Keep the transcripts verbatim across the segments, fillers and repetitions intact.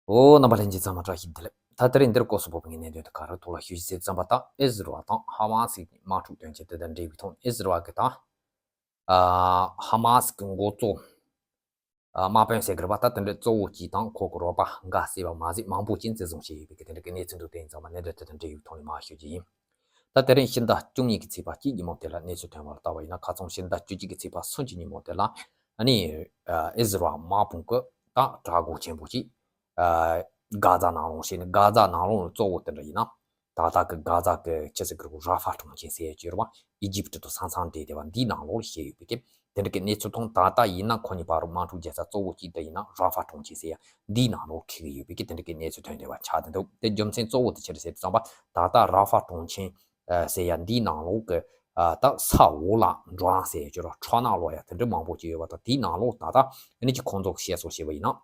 ཨོ། རྣམ་པ་ལྷན་རྒྱས་ཚང་མ་བཀྲ་ཤིས་བདེ་ལེགས། ད་དེ་རིང་འདིར་སྐོར་སོགས་པོ་ངའི་གནད་དོན་དུ་ག་རེ་ཐོག་ལ་ཞུ་ཞིག་ཟེར་ཙམ་པ་དང་ཨི་ཟི་རལ་དང་ཧ་མ་སི་དམག་འཁྲུག་དོན་རྐྱེན་དེ་དང་འབྲེལ་བའི་ཐོག་ཨི་ཟི་རལ་གྱི་དང་ཧ་མ་སི་གི་འགོ་གཙོ་དམག་དཔོན་ཟེར་གི་རེད་པ། ད་དེ་འདྲའི་གཙོ་བོ་གཅིག་དང་ཁོ་གི་རོགས་པ་འགའ་བསད་པ་མ་ཟད་མང་པོ་ཅིག་འཛིན་བཟུང་བྱས་ཡོད་པའི་གི་དེ་འདྲ་གི་གནས་ཚུལ་འདུག་དེ་ཡིན་ཙང་མ་གནད་དོན་དེ་དང་འབྲེལ་བའི་ཐོག་ནས་མར་ཞུ་རྒྱུ་ཡིན། ད་དེ་རིང་ཕྱི་ཟླ་བཅུ་གཉིས་ཀྱི་ཚེས་པ་གཅིག་ཉིན་མོ་དེ་ལ་གནས་ཚུལ་ཐོན་པར་ལྟ་བ་ཡིན་ན། ཁ་སང་ཕྱི་ཟླ་བཅུ་གཅིག་གི་ཚེས་པ་སུམ་ཅུ་ཉིན་མོ་དེ་ལ་ཨ་ནི་ཨི་ཟི་རལ་དམག་དཔུང་གི་ད་དྲག་འགོག་ཆེན་པོ་ཅིག་ཨ་གྷ་ཛ་ནང་ལོགས་བྱས་ནས། གྷ་ཛ་ནང་ལོགས་ནས་གཙོ་བོ་དེ་འདྲ་ཡིན་ན་ད་ལྟ་གི་གྷ་ཛ་གི་ཆི་ཟེར་གི་རེད། ར་ཧྥ་གྲོང་ཁྱེར་ཟེར་ཡ་ཅིག་ཡོད་རེད་པ། ཨི་ཇིབ་ཏི་དང་ས་མཚམས་འབྲེལ་བསྡད་པ་འདིའི་ནང་ལོགས་ལ་བྱས་ཡོད་པའི་གི་དེ་འདྲ་གི་གནས་ཚུལ་དང་། ད་ལྟ་ཡིན་ན་ཁོ་གཉིས་བར་དུ་དམག་འཁྲུག་རྒྱག་ས་གཙོ་བོ་གཅིག་དེ་ཡིན་ན་ར་ཧྥ་གྲོང་ཁྱེར་ཟེར་ཡ་འདིའི་ནང་ལོགས་འཁེལ་གི་ཡོད་པའི་གི་དེ་འདྲ་གི་གནས་ཚུལ་ཐོན་བསྡད་པ་ཆགས་བསྡད་འདུག་དེ་རྒྱུ་མཚན་གཙོ་བོ་དེ་ཅི་རེད་ཟེར་དུས་ཙམ་པ། ད་ལྟ་ར་ཧྥ་གྲོང་ཁྱེར་ཟེར་ཡ་འདིའི་ནང་ལོགས་ཀྱི་ད་ས་འོག་ལ་འགྲོ་ལམ་ཟེར་ཡ་ཅིག་ཡོད་རེད། འཕྲོ་ནང་ལོགས་ཡ་དེ་འདྲ་མང་པོ་ཅིག་ཡོད་པ་དང་། དེའི་ནང་ལོགས་ད་ལྟ་ཨ་ནི་ཅིག་ཁོང་ཚོ་གི་བཤད་སྲོལ་བྱས་པ་ཡིན་ན།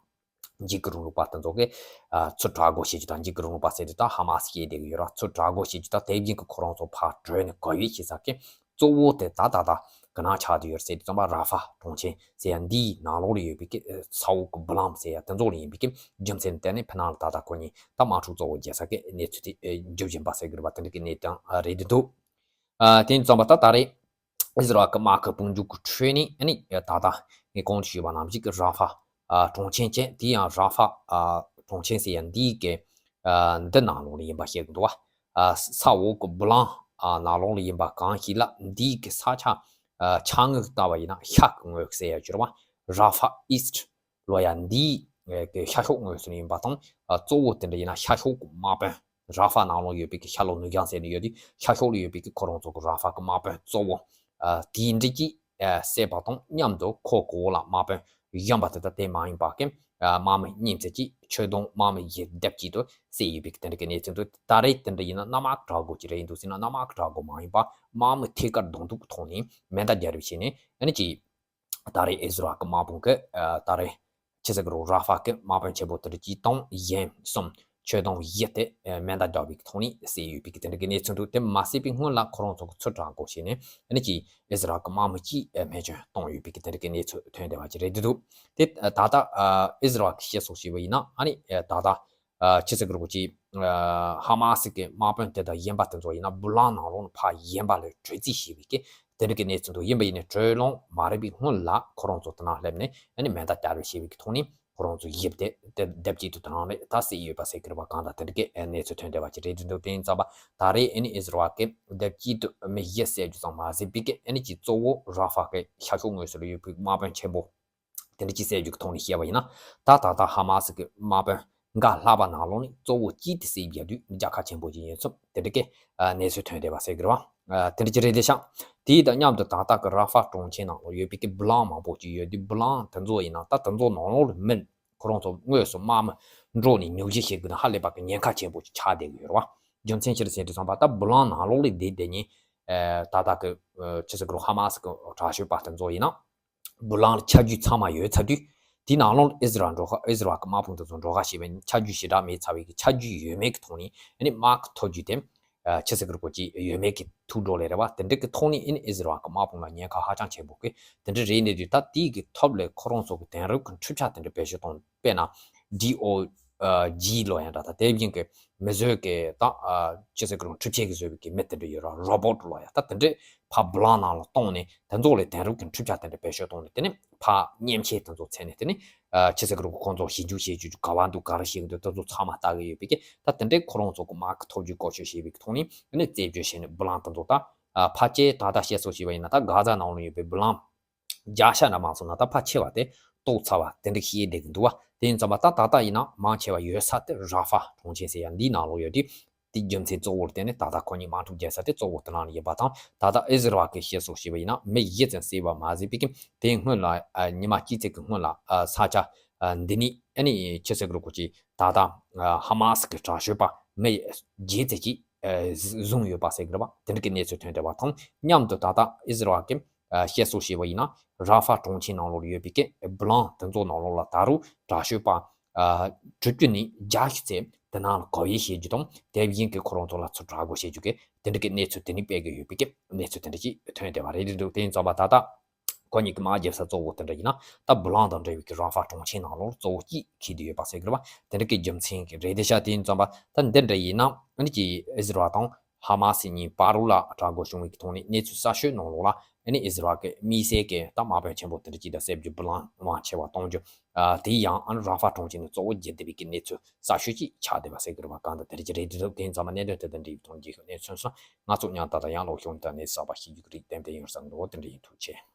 འཇིགས་སྐུལ་རིང་ལུགས་པ་དེ་ཚོ་གིས་ཨ་ཚུར་དྲག་འགོག་བྱེད་རྒྱུ་དང་། འཇིགས་སྐུལ་རིང་ལུགས་པ་ཟེར་དུས་ད་ཧ་མ་སི་བཤད་བསྡད་ཀྱི་ཡོད་རེད། ཚུར་དྲག་འགོག་བྱེད་རྒྱུ་དང་། དེ་བཞིན་གྱི་ཁོ་རང་ཚོ་ཕར་བྲོས་ནས་བཀག་ཡོད་བྱེད་ས་གི་གཙོ་བོ་དེ་ད་ད་ད་ག་ན་ཆགས་བསྡད་ཡོད་རེད་ཟེར་དུས་ཙམ་པ། ར་ཧྥ་གྲོང་ཁྱེར་ཟེར་ཡ་འདིའི་ནང་ལོགས་ལ་ཡོད་པའི་གི་ས་འོག་གི་སྦུ་ལམ་ཟེར་ཡ་དེ་ཚོ་ལ་ཡིན་པའི་གི་རྒྱུ་མཚན་དེ་ནི་ཕི་ནང་ལ་ད་ལྟ་ཁོ་གཉིས་ད་དམག་འཁྲུག་གཙོ་བོ་རྒྱག་ས་གི་གནས་ཚུལ་དེ་འགྲུབ་བཞིན་པ་ཟེར་གི་རེད་པ། དེ་འདྲ་གི་གནས་སྟངས་རེད་འདུག་ཨ་དེ་ཙམ་པ་ད་ད་རེས་ཨི་ཟི་རལ་གྱི་དམག་གི་དཔུང་འཇུག་གི་ཁྲོད་ནས་ཨ་ནི་ད་ལྟ་ངས་གོང་དུ་ཞུས་པ་ནང་བཞིན་གྱི་ར་ཧྥ་ཨ་གྲོང་ཁྱེར་ཅན། དེ་ཡང་ར་ཧྥ་ཨ་གྲོང་ཁྱེར་ཟེར་ཡ་འདིའི་གི་ཨ་འདི་ནང་ལོགས་ལ་ཡིན་པ་བཤད་གི་འདུག་བ། ཨ་ས་འོག་གི་སྦུ་ལམ་ཨ་ནང་ལོགས་ལ་ཡིན་པ་གང་ཞིག་ལ། འདིའི་གི་ས་ཆ་ཨ་ཆ་ངོས་ལྟ་བ་ཡིན་ན་ཤར་གི་ངོས་ཟེར་ཡ་ཅིག་ཡོད་རེད་བ། ར་ཧྥ་ཨིསྟ་ལོ་ཡ་འདིའི་གི་ཤར་ཕྱོགས་ངོས་སུ་ཡིན་པ་དང་། ཨ་གཙོ་བོ་དེ་འདྲ་ཡིན་ན་ཤར་ཕྱོགས་ཀྱི་དམག་དཔོན། ར་ཧྥ་ནང་ལོགས་ཡོད་པའི་གི་ཤར་ལྷོ་ནུབ་བྱང་ཟེར་ནས་ཡོད་དུས། ཤར་ཕྱོགས་ལ་ཡོད་པའི་གི་ཁོ་རང་ཚོ་གི་ར་ཧྥ་གི་དམག་དཔོན་གཙོ་བོ་ཨ་དེ་འདྲ་ཅིག་ཨ་བསད་པ་དང་མཉམ་དུ་ཁོ་གི་འོག་ལ་དམག་དཔོན་གཞན་པ་དེ་དག་དེ་མ་ཡིན་པ་གི་ཨ་དམག་མི་གཉིས་ཙམ་ཅིག་ཁྱོན་བསྡོམས་དམག་མི་བཞི་བརྒྱ་དེ་ཅིག་ཏུ་བསད་ཡོད་པའི་གི་དེ་འདྲ་གི་གནས་ཚུལ་འདུག་ད་རེས་དེ་འདྲ་ཡིན་ན་གནམ་དམག་གི་དྲག་འགོག་ཅིག་རེད་འདུག་ཟེར་ན། གནམ་དམག་གི་དྲག་འགོག་མ་ཡིན་པ་དམག་མི་ཐད་ཀར་གདོང་ཐུག་གི་ཐོག་ནས་མེ་མདའ་རྒྱག་རེས་བྱས་ནས་ཨ་ནི་ཅིག་ད་རེས་ཨི་ཟི་རལ་གྱི་དམག་དཔུང་གིས་ཨ་ད་རེས་ཆི་ཟེར་གི་རེད། ར་ཧྥ་གི་དམག་དཔོན་ཆེན་པོ་དེ་འདྲ་གཅིག་དང་གཞན་གསུམ་ཁྱོན་བསྡོམས་བཞི་དེ་ཨ་མེ་མདའ་བརྒྱབ་པའི་ཐོག་ནས་བསད་ཡོད་པའི་གི་དེ་འདྲ་གི་གནས་ཚུལ་འདུག་དེ་མ་བསད་པའི་སྔོན་ལ་ཁོ་རང་ཚོ་གི་ཚུར་དྲག་འགོག་བྱས་ནས་ཨ་ནི་ཅིག་ཨི་ཟི་རལ་གྱི་དམག་མི་གཅིག་ཨ་རྨས་སྐྱོན་བཏང་ཡོད་པའི་གི་དེ་འདྲ་གི་གནས་ཚུལ་ཐོན་བསྡད་པ་ཅིག་རེད་འདུག་དེ་ཨ་ད་ལྟ་ཨ་ཨི་ཟི་རལ་གྱིས་བཤད་སྲོལ་བྱས་པ་ཡིན་ན། ཨ་ནི་ཨ་ད་ལྟ་ཨ་ཆི་ཟེར་གི་རེད། ཅིག་ཨ་ཧ་མ་སི་གི་དམག་དཔོན་དེ་དང་གཞན་པ་དེ་ཚོ་ཡིན་ན་སྦུ་ལམ་ནང་ལོགས་ནས་ཕར་གཞན་པ་ལ་བྲོས་རྩིས་བྱས་པའི་གི་དེ་འདྲ་གི་གནས་ཚུལ་འདུག་ཡིན་པ་ཡིན་ནའི་བྲོས་ལོང་མ་རེད་པའི་སྔོན་ལ་ཁོ་རང་ཚོ་དེ་ནང་སླེབས་ནས་ཨ་ནི་མེ་མདའ་བརྒྱབ་རེས་བྱས་པའི་གི་ཐོག་ནས་ཁོ་རང་ཚོ་བཞི་དེ་དེ་སྡེབ་གཅིག་ཏུ་དེ་ནང་ནས་ད་བསད་ཡོད་པ་ཟེར་གི་རེད་པ། གང་ལྟར་དེ་འདྲ་གི་གནས་ཚུལ་ཐོན་བསྡད་པ་ཅིག་རེད་འདུག་དེ་ཡིན་ཙང་པ་ད་རེས་ཨ་ནི་ཨི་ཟི་རལ་གྱིས་སྡེབ་གཅིག་ཏུ་མི་བཞི་བསད་རྒྱུ་ཙམ་མ་ཟད་པའི་གི་ཨ་ནི་ཅིག་གཙོ་བོ་ར་ཧྥ་གི་ཤར་ཕྱོགས་ངོས་སུ་ལ་ཡོད་པའི་དམག་དཔོན་ཆེན་པོ་དེ་འདྲ་ཅིག་བསད་རྒྱུ་གི་ཐོག་ནས་བཤད་པ་ཡིན་ན། ད་ད་ལྟ་ཧ་མ་སི་གི་དམག་དཔོན་འགའ་ལྷག་པ་ནང་ལོགས་ནས་གཙོ་བོ་གཅིག་དེ་བསད་རྒྱག་དུས་རྒྱལ་ཁ་ཆེན་པོ་ཅིག་ཡིན་ཚུལ་དེ་འདྲ་གི་ཨ་གནས་ཚུལ་ཐོན་བསྡད་པ་ཟེར་གི་རེད་པ། ཨ་དེ་འདྲ་ཅིག་རེད་དེ་ཤག་དེ་དང་མཉམ་དུ་ད་ལྟ་གི་ར་ཧྥ་གྲོང་ཁྱེར་ནང་ལ་ཡོད་པའི་གི་སྦུ་ལམ་མང་པོ་ཅིག་ཡོད་དུས། སྦུ་ལམ་དེ་ཚོ་ཡིན་ན་ད་དེ་ཚོ་ནང་ལོགས་ལ་མི་ཁོ་རང་ཚོ་དངོས་སུ་དམག་མི་འགྲོ་ནས་ཉོག་བཤད་བྱེད་དགོས་ན་ཧ་ལས་པ་གི་ཉེན་ཁ་ཆེན་པོ་ཅིག་ཆགས་བསྡད་གི་ཡོད་རེད་པ། རྒྱུ་མཚན་ཅི་རེད་ཟེར་དུས་ཙམ་པ་ད་སྦུ་ལམ་ནང་ལོགས་ལ་བསྡད་བསྡད་ནས་ཨ་ད་ལྟ་གི་ཨ་ཆི་ཟེར་གི་རེད། ཧ་མ་སི་གི་དྲག་སྤྱོད་པ་དེ་ཚོ་ཡིན་ན། སྦུ་ལམ་ལ་ཆ་རྒྱུས་ཚང་མ་ཡོད་ཚར་དུས། དེའི་ནང་ལོགས་ཨི་ཟི་རལ་འགྲོ་ཁ་ཨི་ཟི་རལ་གྱི་དམག་དཔུང་དེ་ཚོ་འགྲོ་ཁ་བྱས་པའི་ཆ་རྒྱུས་ཞེ་དྲག་མེད་ཚར་བའི་གི་ཆ་རྒྱུས་ཡོད་མེད་ཀྱི་ཐོག་ནས་ཨ་ནི་དམག་གི་ཐོབ་རྒྱུ་དེ་ཨ་ཆི་ཟེར་གི་རེད། ཅིག་ཡོད་མེད་ཀྱི་ཐུག་འགྲོ་ལེ་རེད་པ། དེ་འདྲ་གི་ཐོག་ནས་ཨ་ནི་ཨི་ཟི་རལ་གྱི་དམག་དཔུང་ལ་ཉེན་ཁ་ཧ་ཅང་ཆེན་པོ་གི་དེ་འདྲ་རེད་འདུག་དུས། ད་དེའི་གི་ཐོག་ལ་ཁོ་རང་ཚོ་གི་དེང་རབས་ཀྱི་འཕྲུལ་ཆས་དེ་འདྲ་བེད་སྤྱོད་གཏོང་། དཔེར་ན་ཌི་ཨོ་ཨ་ཇི་ལབ་ཡ་འདྲ་དང་། དེ་བཞིན་གྱི་མི་བཟོས་ཀྱི་ད་ཨ་ཆི་ཟེར་གི་རེད། འཕྲུལ་ཆས་ཀྱིས་བཟོས་པའི་གི་མི་དེ་འདྲ་ཡོད་ར། རོ་བོ་ཊི་ལབ་ཡ། ད་དེ་འདྲས་ཕར་སྦུ་ལམ་ནང་ལ་གཏོང་ནས་དེ་ཚོ་ལ་དེང་རབས་ཀྱི་འཕྲུལ་ཆས་དེ་འདྲ་བེད་སྤྱོད་གཏོང་ནས། དེ་ནས་ཕར་མཉེན་ཆས་དེ་ཚོ་འཚོལ་ནས། དེ་ནས་ཨ་ཆི་ཟེར་གི་རེད། ཁོང་ཚོ་ཞིབ་འཇུག་བྱེད་རྒྱུ་ག་པར་འདུག་ག་རེ་བྱེད་ཀྱི་འདུག་དེ་ཚོ་ཚང་མ་ལྟ་གི་ཡོད་པའི་གི། ད་དེ་འདྲས་ཁོ་རང་ཚོ་གི་དམག་གི་ཐོབ་རྒྱུ་བཀོལ་སྤྱོད་བྱས་པའི་གི་ཐོག་ནས་དེ་ནས་རྩད་གཅོད་བྱས་ནས་སྦུ་ལམ་དེ་ཚོ། ད་ཨ་ཕལ་ཆེར་ད་ལྟ་བཤད་སྲོལ་བྱས་པ་ཡིན་ན་ད་གྷ་ཛ་ནང་ལ་ཡོད་པའི་སྦུ་ལམ་བརྒྱ་ཆ་ན་མ་སོང་ན་ད་ཕལ་ཆེ་བ་དེ་གཏོར་ཚར་བ་དེ་འདྲ་བཤད་བསྡད་ཀྱི་འདུག་པ། དེ་ཡིན་ཙང་པ་ད་ད་ལྟ་ཡིན་ན་མང་ཆེ་བ་ཡོད་ས་དེ་ར་ཧྥ་གྲོང་ཁྱེར་ཟེར་ཡ་འདིའི་ནང་ལོགས་ཡོད་དུས། དེ་རྒྱུ་མཚན་གཙོ་བོར་བརྟེན་ནས་ད་ལྟ་ཁོ་གཉིས་དམག་འཁྲུག་རྒྱག་ས་དེ་གཙོ་བོ་དེ་ནང་ལ་ཡིན་པ་དང་། ད་ལྟ་ཨི་ཟི་རལ་གྱིས་བཤད་སྲོལ་བྱས་པ་ཡིན་ན་མི་བཞི་ཙམ་བསད་པ་མ་ཟད་པའི་གི་དེའི་སྔོན་ལ་ཨ་ཉི་མ་གཅིག་ཙམ་གྱི་སྔོན་ལ་ཨ་ས་ཆ་ཨ་འདི་ནས་ཨ་ནི་ཆི་ཟེར་གི་རེད། ཅིག་ད་ལྟ་ཨ་ཧ་མ་སི་གི་དྲག་སྤྱོད་པ་མི་བརྒྱད་ཙམ་ཅིག་ཨ་བཟུང་ཡོད་པ་ཟེར་གི་རེད་པ། དེ་འདྲ་གི་གནས་ཚུལ་ཐོན་བསྡད་པ་དང་མཉམ་དུ་ད་ལྟ་ཨི་ཟི་རལ་གྱི་ཨ་བཤད་སྲོལ་བྱས་པ་ཡིན་ན། ར་ཧྥ་གྲོང་ཁྱེར་ནང་ལོགས་ཡོད་པའི་གི་སྦུ་ལམ་དེ་ཚོ་ནང་ལོགས་ལ་ད་རུང་དྲག་སྤྱོད་པ་ཨ་དྲུག་ཅུ་ནས་བརྒྱ་ཞིག་ཙམ་དེ་ནང་ལ་བཀག་ཡིག་བྱེད་རྒྱུ་དང་། དེ་བཞིན་གྱི་ཁོ་རང་ཚོ་ལ་ཚུར་དྲག་འགོག་བྱེད་རྒྱུ་གི་དེ་འདྲ་གི་གནས་ཚུལ་དེ་ནི་སྤེལ་གི་ཡོད་པའི་གི་གནས་ཚུལ་དེ་འདྲ་ཅིག་ཐོན་བསྡད་པ་རེད་འདུག་དེ་ཡིན་ཙང་པ་ད་ལྟ་ ཁོ་གཉིས་ཀྱི་དམག་རྒྱབ་ས་གཙོ་བོ་དེ་འདྲ་ཡིན་ན་ད་བུ་ལང་དང་འབྲེལ་བའི་གི་ར་ཧྥ་གྲོང་ཁྱེར་ནང་ལོགས་གཙོ་བོ་གཅིག་འཁེལ་བསྡད་ཡོད་པ་ཟེར་གི་རེད་བ། དེ་འདྲ་གི་རྒྱུ་མཚན་གི་རེད། དེ་ཤ་དེ་ཡིན་ཙམ་པ་ད་འདི་འདྲ་ཡིན་ན་ཨ་ནི་ཀྱི་ཨི་ཟི་རལ་དང་ཧ་མ་སི་གཉིས་བར་ལ་དྲག་རྒོལ་བྱུང་བའི་གི་ཐོག་ནས་གནས་ཚུལ་གསར་ཤོས་ནང་ལོགས་ལ་ཨ་ནི་ཨི་ཟི་རལ་གི་དམིགས་བསལ་གི་ད་དམག་དཔོན་ཆེན་པོ་དེ་འདྲ་གཅིག་དང་གསེར་གྱི་བུ་ལང་མང་ཆེ་བ་གཏོང་རྒྱུ། ཨ་དེ་ཡང་ཨ་ནི་ར་ཧྥ་གྲོང་ཁྱེར་ནས་གཙོ་བོ་བརྒྱུད་བསྡད་པའི་གི་གནས་ཚུལ་གསར་ཤོས་ཅིག་ཆགས་བསྡད་པ་ཟེར་གི་རེད་བ། གང་ལྟར་དེ་རིང་གི་རེད་དེ་དེ་ཡིན་ཙམ་པ་གནད་དོན་དེ་དང་འབྲེལ་བའི་ཐོག་རྒྱལ་ཁབ་གནས་ཚུལ་སོང་ང་ཚོ་མཉམ་དུ་ད་ཡང་ལོག་ཤོང་དང་གནས་གསར་པ་ཤེས་རྒྱུ་གི་རིགས་ཏན་ཏན་ཡོང་ས་འགྲོ་དེ་འདྲ་ཡིན། ཐུགས་རྗེ་ཆེ།